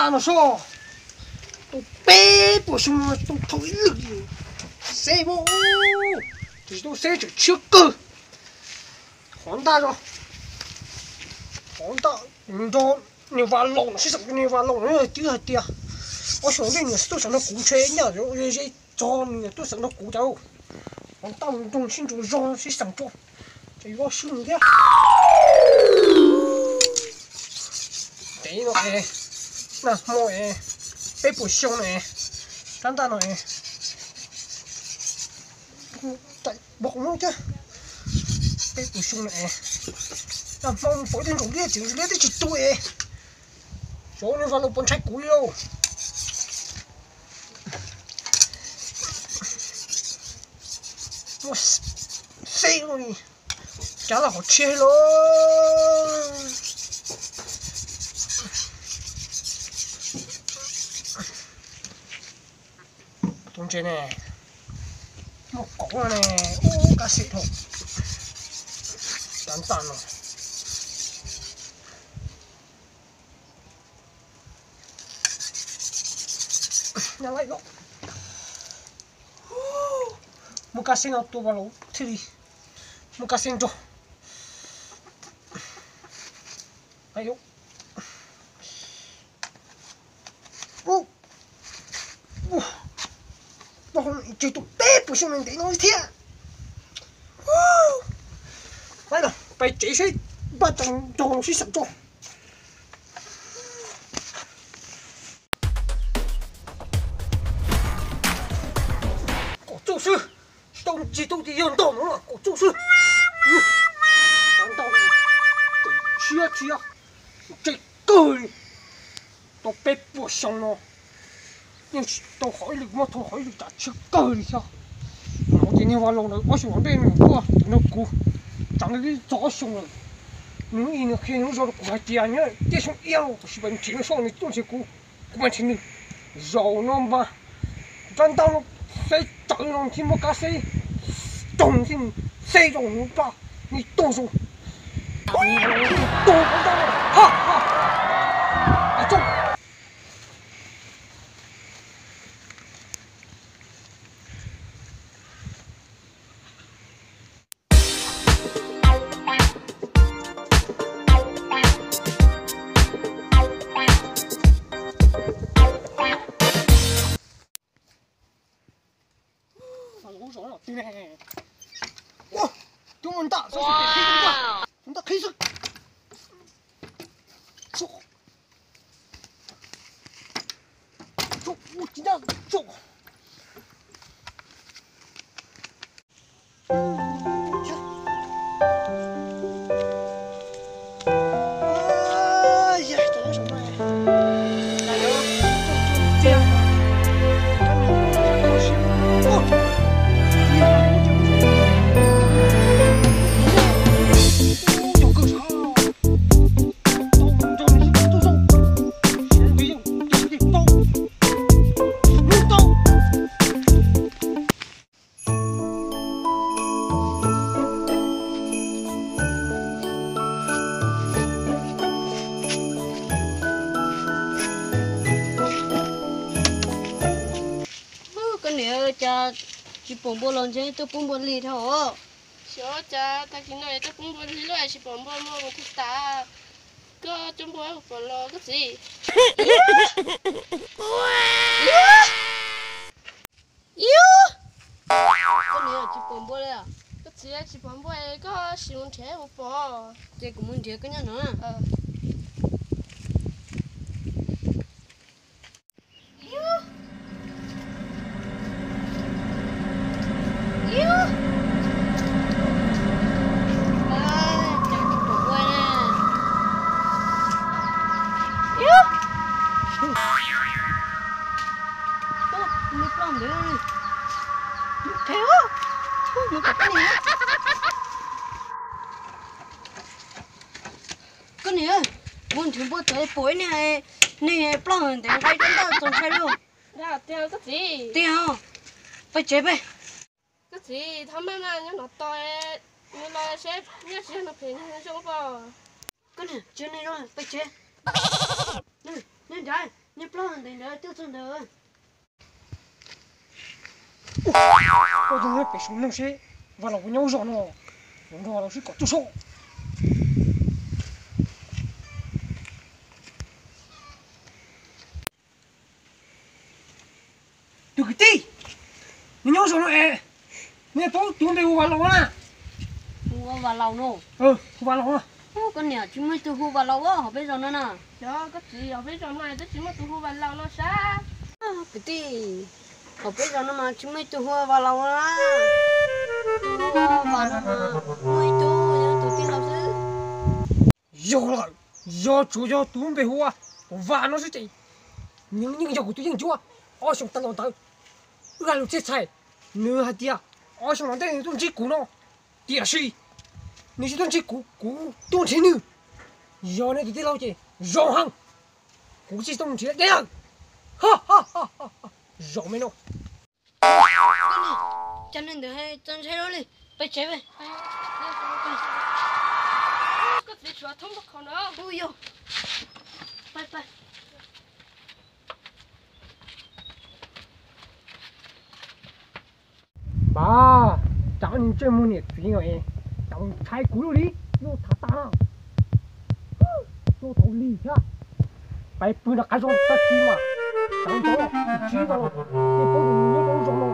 Tab no soj, tau peb puas xyoo no tau thau ib lwm xeb mas, tab sis tau xeb tseem tshiab kawg. Qhov ntaj no, qhov ntaj nrog niag Vas Laus no sib xeem, niag Vas Laus no twb hais tias ob xyoo ntej nws tuaj xeem nrog kuv ntshe nyaj ze ze txog nws tuaj xeem nrog kuv cas. Qhov ntaj nrog sib ntsuas zog sib xeem tso, ces yuav swb nws thiab. Ntev no es, nag hmo es, peb puas xyoo no es, rab ntaj no es, peb puas xyoo no es, nag hmo pom tej ntsaum liab tseem liab twb tsis tu es, xyov nws Vas Laus puas ntshai kuv li lauj. Muaj xeb li, cav laj hom tshiab lauj. Tus ntses ne, muaj qoob ne, ub kab xib dhau. Rab ntaj no. Muaj kab xib no tua Vas Laus thiaj li muaj kab xib nrog. Ub, ub, ub, tseg tus peb puas xyoo no ntev no thiab. Ub, pais tsev seb npaj tau nrog sib xeem tso. Kom txuj xwb, tsis tau ntsis tau tias yog ntog no los kom txuj xwb. Ntog, tshiab tshiab, ntse kawg li. Tau peb puas xyoo no yeej tsis tau qhov ib lwm, muab tau qhov ib lwm tsam tshiab kawg li thiab. Hnov tias niag Vas Laus ntawd ob xyoos tom ntej nws tuaj nrog kuv, tsam li txog ob xyoos lawm. Nws ib nws qhia nws lub zog rau kuv hais tias nyob tiaj xyoo ib los tab sis pais nrhiav nws soj nws tuaj nrhiav kuv, kuv mam nrhiav nws. Zaum no mas rab ntaj no xeb tsawv no thiab muaj kab xib raug thiab, xeb rau nws plab, nws tuag zoo. Tuag rab ntaj no, ha ha. Ua, twb muaj ntaj xwb, tus ntaj qhib xwb. Koj niam, cas tsis pom npua los ntshe tuaj pub npua lig dhau os. Xyov cas tag kis no tuaj pub npua lig lawm tsis pom npua muaj mus twg tas. Koj coj npua pom los koj txiv. Koj niam, tsis pom npua li. Koj txiv, tsis pom npua, koj sim mus nrhiav mus pom. Ces kuv mus nrhiav koj nyob no na. Koj niam, mus nrhiav npua tod pom ib niag neeg ploj ntev nqa ib rab ntaj txaus ntshai lauj. Tiag, pais tsev peb. Koj txiv, thov maj maj nyob no tos nws los seb nyob tsis yog no phem zoo pom. Koj niam, tsis yog neeg zoo, pais tsev. Neeg nrad. Nyob plaub ntawd ntawd tuaj txog ntawd. Koj tuaj pem saum no seb, Vam Laus puas nyob zos no, los nrog Vam Laus sib kom tuaj seb. Tus kwv tij, nws nyob zos no es, nws paub tus npe hu Vam Laus na. Hu Vam Laus no. Hu Vam Laus no. Koj niam, tsis muaj ib tug hu Vam Laus hauv peb zos no na. Yog koj txiv, hauv peb zos no twb tsis muaj tus hu Vam Laus no sab. Kwv tij, hauv peb zos no mas tsis muaj ib tug hu Vam Laus na. Tus hu Vam no mas muaj ib tug, yog tus tij laug xwb. Yog lawm, yog tsuas yog tus npe hu ua Vam no xwb ces nws yeej yog kuv tus yeeb ncuab. Ob xyoos tag los ntawd, wb hais lus txhij txhais, nws hais tias ob xyoos los ntej nws tuaj ntsib kuv no, tiam sis nws tsis tuaj ntsib kuv, kuv tuaj ntsib nws. Yog nws tus tij laug ces zoo heev, kuv tsis tuaj nrhiav deb lawm. Zaum me no. Cas neeg ntawd txaus ntshai luaj li, peb tsev peb. Koj txiv tshuav thoob npaj khau no. Ub yog, peb peb. Npam, tsam nws ntsej muag niam txiv no es, tsam ntshai kuv luaj li, yuav tham tas na. Tuaj tau li thiab. Peb pw nram qab zos tag kis mas, tsam ntawd tus txiv no los, nej paub nws nyob rau lub zos no.